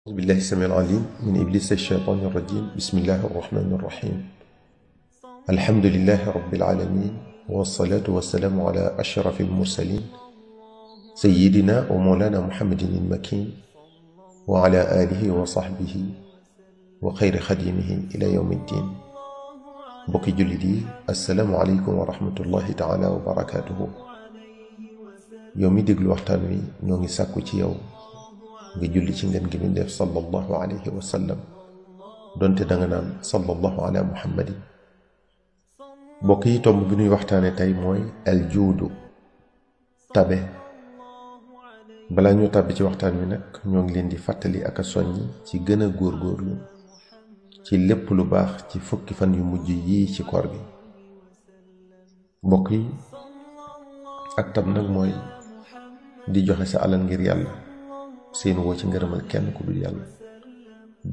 أعوذ بالله السميع العليم من إبليس الشيطان الرجيم. بسم الله الرحمن الرحيم. الحمد لله رب العالمين، والصلاة والسلام على أشرف المرسلين سيدنا ومولانا محمد المكين وعلى آله وصحبه وخير خديمه إلى يوم الدين. بقي جلدي السلام عليكم ورحمة الله تعالى وبركاته. يومي دقل وقتانوي نوغي ساكو تيو nga julli ci ngeen gi def sallallahu alayhi wa sallam donte da nga naan sallallahu ala muhammadin. mbokk yi tomb bi ñuy waxtaane tey mooy al juudu, tabe. balaa ñu tàbbi ci waxtaan wi nag ñoo ngi leen di fàttali ak a soññi ci gën a góorgóorlu ci lépp lu baax ci fukki fan yu mujj yii ci koor gi. mbokk yi ak tab nag mooy di joxe sa alal ngir yàlla seen woo ci ngërëmal kenn ku dul yàlla,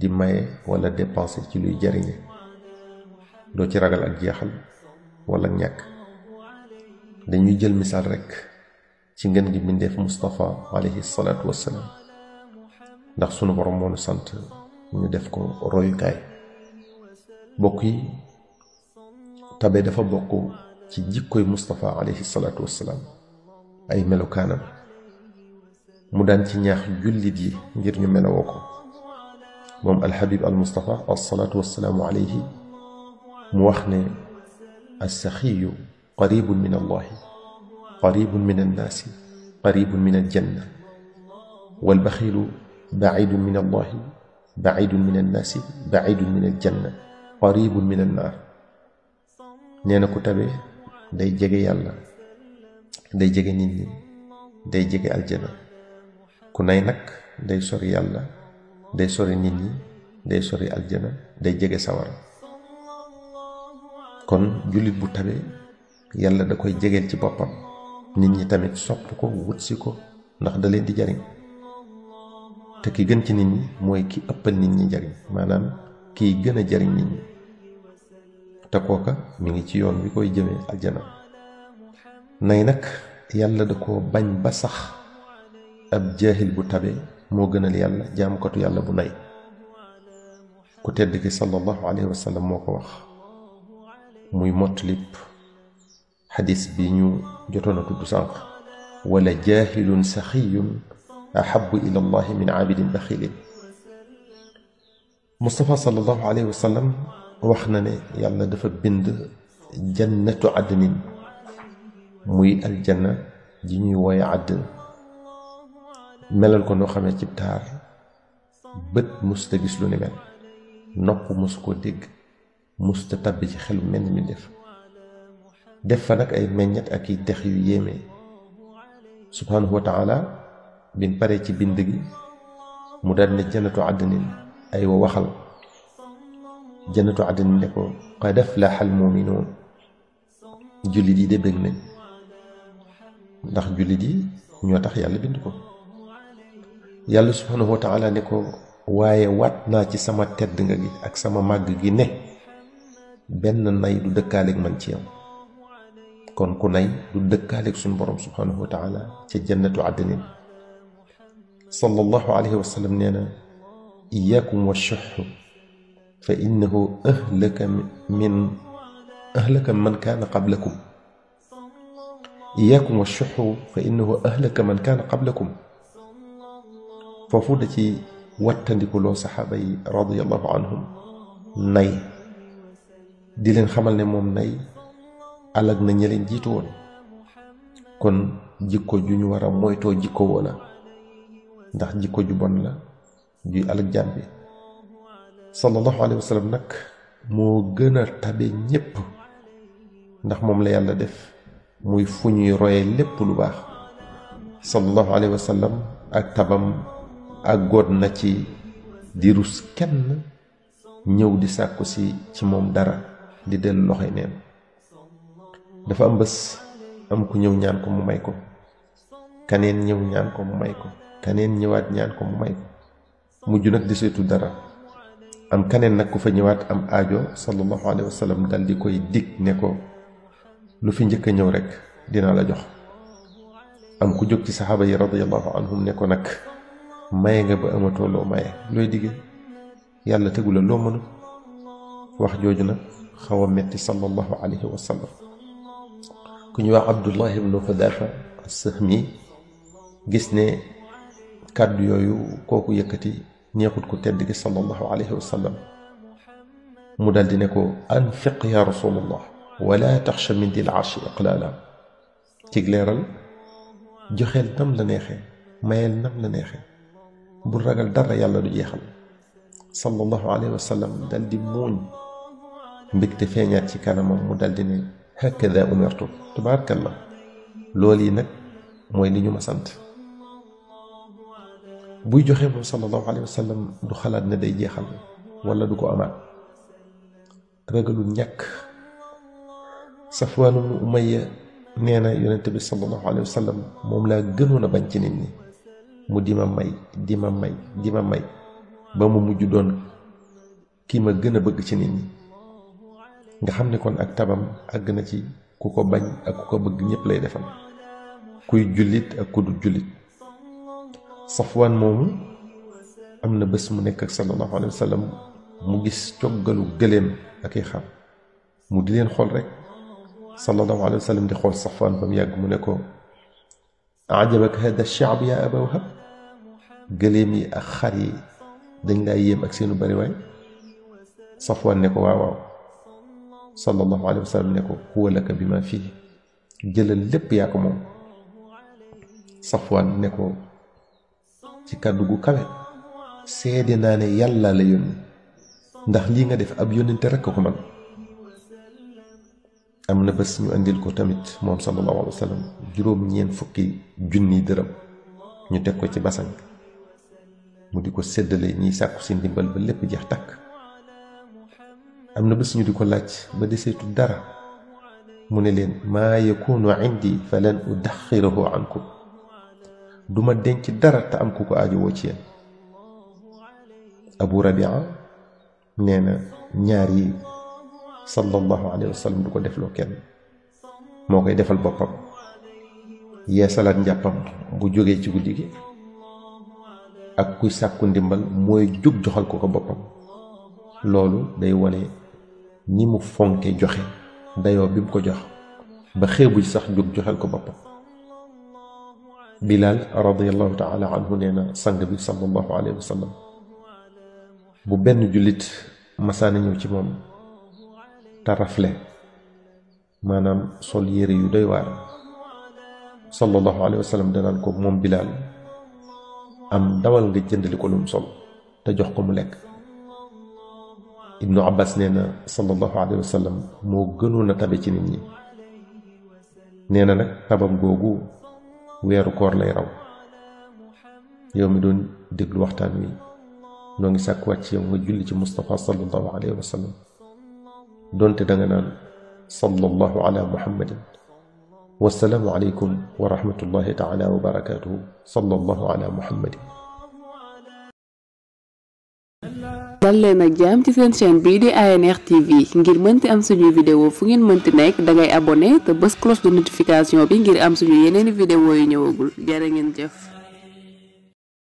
di maye wala dépenser ci luy jariñe, doo ci ragal ak jeexal wala ñàkk. dañuy jël misaal rekk ci ngeen gi mbindeef Mustafa alayhi salaatu wassalaam, ndax sunu borom moo nu sant ñu def ko royukaay. bokk yi tabe dafa bokk ci jikkoy Mustafa alayhi salaatu wassalaam, ay melokaanam mu daan ci ñaax jullit yi ngir ñu melawoo ko. moom alxabib al Mustafa alsalaatu wassalaamu alayhi mu wax ne alsaxiyu qaribun min allahi, qaribun min annaasi, qaribun min aljanna, walbaxilu bacidun min allahi, bacidun min annaasi, bacidun min aljanna, qaribun min annaar. nee na ku tabe day jege yàlla, day jege nit ñi, day jege aljana. ku nay nag day sori yàlla, day sori nit ñi, day sori aljana, day jege sawara. kon jullit bu tabe yàlla da koy jegeel ci boppam, nit ñi tamit sopp ko, wutsi ko, ndax da leen di jariñ. te ki gën ci nit ñi mooy ki ëppal nit ñi jariñ, maanaam kiy gën a jariñ nit ñi, te kooka mi ngi ci yoon wi koy jëmee aljana. nay nag yàlla da ko bañ ba sax ab jaahil bu tabe moo gënal yàlla jaamukatu yàlla bu nay. ku tedd ki sallallahu alayhi wa sallam moo ko wax, muy mottalib xadis bi ñu jotoon a tudd sànq: wala jaahilun saxiyun ahabu ila allahi min abidin baxilin. Mustafa sallallahu alayhi wa sallam wax na ne yàlla dafa bind jannatu adnin, muy aljanna ji ñuy wooye àddn, melal ko noo xamee ci taar bët musta gis lu ni mel, nopp mus koo dégg, musta tabbi ci xelu mel mi def fa nag ay meññet ak i dex yu yéeme. subhanahu wa taala bin pare ci bind gi mu daal ne jannatu àddnin, ay wa waxal jannatu àddnin ne ko qad aflaha al muminuun, jullit yi de bég nañ, ndax jullit yi ñoo tax yàlla bind ko. yàlla subhanahu wa taala ne ko waaye waat naa ci sama tedd nga gi ak sama màgg gi ne benn nay du dëkkaaleeg man ci yow. kon ku nay du dëkkaaleeg suñu borom subhanahu wa taala ca jannatu adnin. sallallahu alayhi wa sallam nee na iyaakum wa shuh fa innahu ahlaka man kaana qablakum. iyaakum wa shuh fa innahu ahlaka man kaana qablakum. foofu da ci wattandikuloo saxaaba yi radiyallahu anhum nay, di leen xamal ne moom nay alag na ña leen jiitu woon. kon jikko ju ñu war a moytoo jikko woo la, ndax jikko ju bon la juy alag jaam bi. sallallahu alayhi wa sallam nag moo gën a tabe ñépp, ndax moom la yàlla def muy fu ñuy roye lépp lu baax. sallallahu alayhi wa sallam ak tabam àggoon na ci di rus kenn ñëw di sàkku si ci moom dara di dellu loxoy neen. dafa am bés am ku ñëw ñaan ko mu may ko, kaneen ñëw ñaan ko mu may ko, kaneen ñëwaat ñaan ko mu may ko, mujj nag di seetu dara. am kaneen nag ku fa ñëwaat am aajo, sallallahu alayhi wa sallam dal di koy dig ne ko lu fi njëkk a ñëw rek dinaa la jox. am ku jóg ci saxaaba yi radiyallahu anhum ne ko nag maye nga ba amatoo loo maye looy digge yàlla tegu la loo mënu wax jooju nag xaw a metti sallallahu alayhi wa sallam ku ñu wax Abdullah ibnu Fadafa as-Sahmi gis ne kàddu yooyu kooku yëkkati ñeexut ko tedd gi sallallahu alayhi wa sallam mu daldi ne ko anfiq ya rasulullah wala taxsha min dil arshi iqlaala ci leeral joxeel nam la neexee mayeel nam la neexee bu ragal dara yàlla du jeexal sallallahu alayhi wa sallam daldi muuñ mbégte feeñaat ci kanamam mu daldi ne hakada umirtu tabarakallah loolu yi nag mooy li ñu ma sant buy joxe moom sallallahu alayhi wa sallam du xalaat ne day jeexal wala du ko amaat ragalul ñàkk Safwaan ibnu Umayya nee na yonente bi sallallahu alayhi wa sallam moom laa gënoon a bañ ci nit ñi mu di ma may ba mu mujj doon kii ma gën a bëgg ci nit ñi nga xam ne kon ak tabam àgg na ci ku ko bañ ak ku ko bëgg ñépp lay defal kuy jullit ak ku dul jullit Safwaan moomu am na bés mu nekk ak sallallahu alayhi wa sallam mu gis coggalu gëléem ak i xar mu di leen xool rek sallallahu alayhi wa sallam di xool Safwaan ba mu yàgg mu ne ko ajabak hada shaab ya aba wahab gëléem yi ak xar yi dañ laa yéem ak seenu bariwaay Safwaan ne ko waaw sallallahu alayhi wa sallam ne ko huwa laka bi ma fii jëlal lépp yaa ko moom Safwaan ne ko ci kàddu gu kawe seede naa ne yàlla la yónni ndax lii nga def ab yónnente rekk ko man am na bés ñu andil ko tamit moom sallallahu alayhi wa sallam juróom-ñeent fukki junni dërëm ñu teg ko ci basañ mu di ko séddale ñiy sàkku si ndimbal ba lépp jeex takk am na bés ñu di ko laaj ba deseetu dara mu ne leen maa yakunu indi falan udaxirahu ankum duma denc dara te am ku ko aajowoo ci yéen Abu Rabia nee na ñaar yi sallallahu alayhi wa sallam du ko defloo kenn moo koy defal boppam yeesalaat njàppam bu jógee ci guddi gi ak kuy sàkku ndimbal mooy jóg joxal ko boppam loolu day wone ni mu fonke joxe dayoo bi mu ko jox ba xeebu ci sax jóg joxal ko boppam Bilal radiyallahu taala anhu nee na sang bi sallallahu alayhi wa sallam bu benn jullit masaana ñëw ci moom te rafle maanaam sol yére yu doy waar sallallahu alayhi wa sallam danaan ko moom Bilal am dawal nga jëndali ko lu mu sol te jox ko mu lekk Ibnu Abbas nee na sallallahu alayhi wa sallam moo gënoon a tabe ci nit ñi nee na nag tabam googu weeru koor lay raw yow mi doon déglu waxtaan wi noo ngi sàkkuwaat ci yow nga julli ci Mustafa sallallahu alayhi wa sallam donte danga naan sallallahu ala muhammadin wassalaamu aleykum wa rahmatullahi taala wa barakatuhu sallallahu ala muhammadin dal leen ak jàmm ci seen chaîne bii di ANR TV ngir mënti am suñuy vidéo fu ngeen mënti nekk dangay abonné te bës cloche de notification bi ngir am suñu yeneeni vidéo yu ñëwagul jërë ngeen jëf